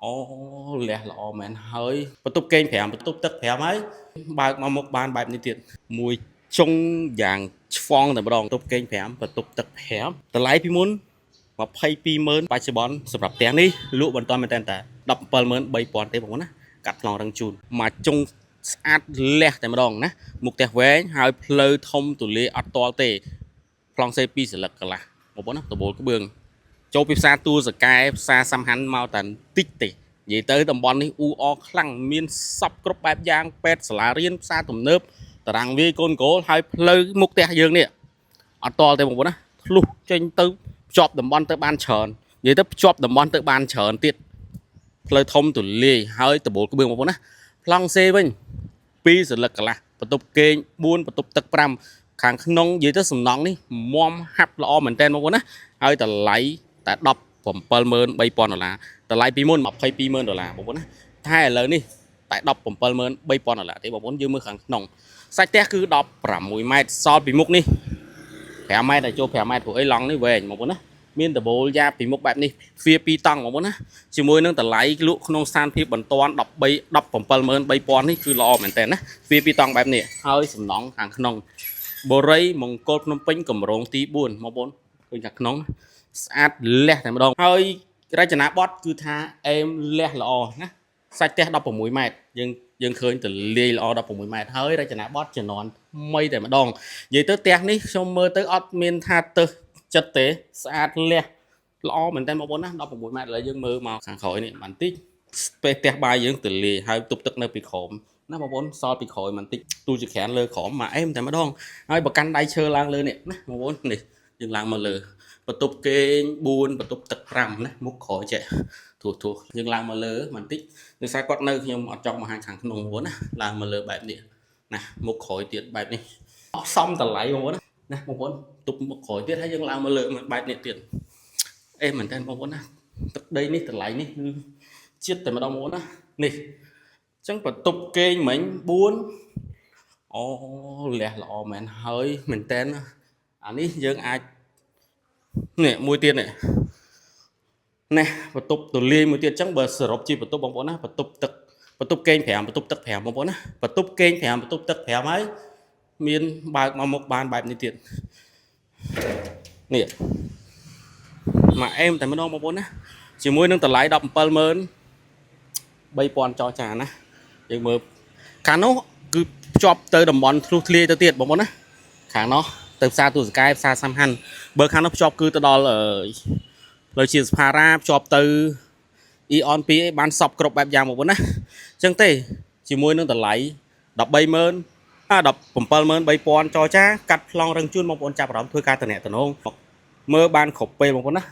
អូលះល្អមែនហើយបន្ទប់គេង5បន្ទប់ទឹក5ហើយបើកមកមុខបានបែបនេះទៀតមួយចុងយ៉ាងឆ្វង់តែម្ដងបន្ទប់គេង5បន្ទប់ទឹក5តម្លៃពីមុន220,000បច្ចុប្បន្នសម្រាប់ផ្ទះនេះលក់បន្តមែនតើតា173,000ទេបងប្អូនណាកាត់ប្លង់រឹងជូនមកចុងស្អាតលះតែម្ដងណាមុខផ្ទះវែងហើយផ្លូវធំទូលាយអត់តល់ទេប្លង់សេ2សន្លឹកកន្លះបងប្អូនណាដបូលក្បឿង ចូលពីផ្សារទួលសកែផ្សារសំហាន់មកតែបន្តិចទេនិយាយទៅតំបន់នេះអ៊ូអខ្លាំងមានសពគ្រប់បែបយ៉ាងពេទ្យសាលារៀនផ្សារទំនើបតារាងវាយកូនគោលហើយផ្លូវមុខផ្ទះយើងនេះអត់តល់ទេបងប្អូនណាធ្លុះចេញទៅភ្ជាប់តំបន់ទៅបានច្រើននិយាយទៅភ្ជាប់តំបន់ទៅបានច្រើនទៀតផ្លូវធំទូលាយហើយដបូលក្បឿងបងប្អូនណាប្លង់សេវិញ2សន្លឹកកន្លះបន្ទប់គេង4បន្ទប់ទឹក5ខាងក្នុងនិយាយទៅសំណង់នេះមមហាប់ល្អមែនតើបងប្អូនណាហើយតម្លៃតែ173,000ដុល្លារតម្លៃពីមុន220,000ដុល្លារបងប្អូនណាតែឥឡូវនេះតែ173,000ដុល្លារទេបងប្អូនយើងមើលខាងក្នុងសាច់ផ្ទះគឺ16ម៉ែត្រសល់ពីមុខនេះ5ម៉ែត្រតែចូល5ម៉ែត្រព្រោះអីឡង់នេះវែងបងប្អូនណាមានដបូលយ៉ាពីមុខបែបនេះទ្វារ2តង់បងប្អូនណាជាមួយនឹងតម្លៃលក់ក្នុងស្ថានភាពបន្ទាន់13 173,000នេះគឺល្អមែនតើណាទ្វារ2តង់បែបនេះហើយសំណង់ខាងក្នុងបូរីមង្គលភ្នំពេញកម្រងទី4បងប្អូនឃើញខាងក្នុង ស្អាតលះតែម្ដងហើយរចនាបថគឺថាអេមលះល្អណាសាច់ផ្ទះ16ម៉ែត្រយើងយើងឃើញទលាយល្អ16ម៉ែត្រហើយរចនាបថជំនាន់ថ្មីតែម្ដងនិយាយទៅផ្ទះនេះខ្ញុំមើលទៅអត់មានថាទៅចិត្តទេស្អាតលះល្អមែនតើបងប្អូនណា16ម៉ែត្រឥឡូវយើងមើលមកខាងក្រោយនេះបន្តិចស្ពេសផ្ទះបាយយើងទលាយហើយទប់ទឹកនៅពីក្រោមណាបងប្អូនសល់ពីក្រោយបន្តិចទូចក្រានលើក្រោមមកអេមតែម្ដងហើយបើកាន់ដៃឈើឡើងលើនេះណាបងប្អូននេះយើងឡើងមកលើ បន្ទប់គេង4បន្ទប់ទឹក5ណាមុខក្រោយចេះធួធួយើងឡើងមកលើបន្តិចដោយសារគាត់នៅខ្ញុំអត់ចង់បង្ហាញខាងក្នុងបងប្អូនណាឡើងមកលើបែបនេះណាមុខក្រោយទៀតបែបនេះអស់សមតម្លៃបងប្អូនណាណាបងប្អូនទប់មុខក្រោយទៀតហើយយើងឡើងមកលើបែបនេះទៀតអេមែនតើបងប្អូនណាទឹកដីនេះតម្លៃនេះគឺជាតិតែម្ដងបងប្អូនណានេះអញ្ចឹងបន្ទប់គេងមិញ4អូលះល្អមែនហើយមែនតើអានេះយើងអាច នេះមួយទៀតនេះនេះបន្ទប់ទូលាយមួយទៀតអញ្ចឹងបើសរុបជាបន្ទប់បងប្អូនណាបន្ទប់ទឹកបន្ទប់គេង5បន្ទប់ទឹក5បងប្អូនណាបន្ទប់គេង5បន្ទប់ទឹក5ហើយមានបើកមកមុខបានបែបនេះទៀតនេះមកអេមតែម្ដងបងប្អូនណាជាមួយនឹងតម្លៃ173,000ចរចាណាយើងមើលខាងនោះគឺភ្ជាប់ទៅតំបន់ធ្លុះធ្លាយទៅទៀតបងប្អូនណាខាងនោះទៅផ្សារទូសកែផ្សារសាំហាន់បើខាងនោះភ្ជាប់គឺទៅដល់អឺផ្លូវជាសផារ៉ាភ្ជាប់ទៅ Eon 2ឯងបានសពគ្រប់បែបយ៉ាងបងប្អូនណាអញ្ចឹងទេជាមួយនឹងតម្លៃ130,000អា173,000ចរចាកាត់ប្លង់រឹងជូនបងប្អូនចាប់អារម្មណ៍ធ្វើការតំណែងមើលបានគ្រប់ពេលបងប្អូនណា។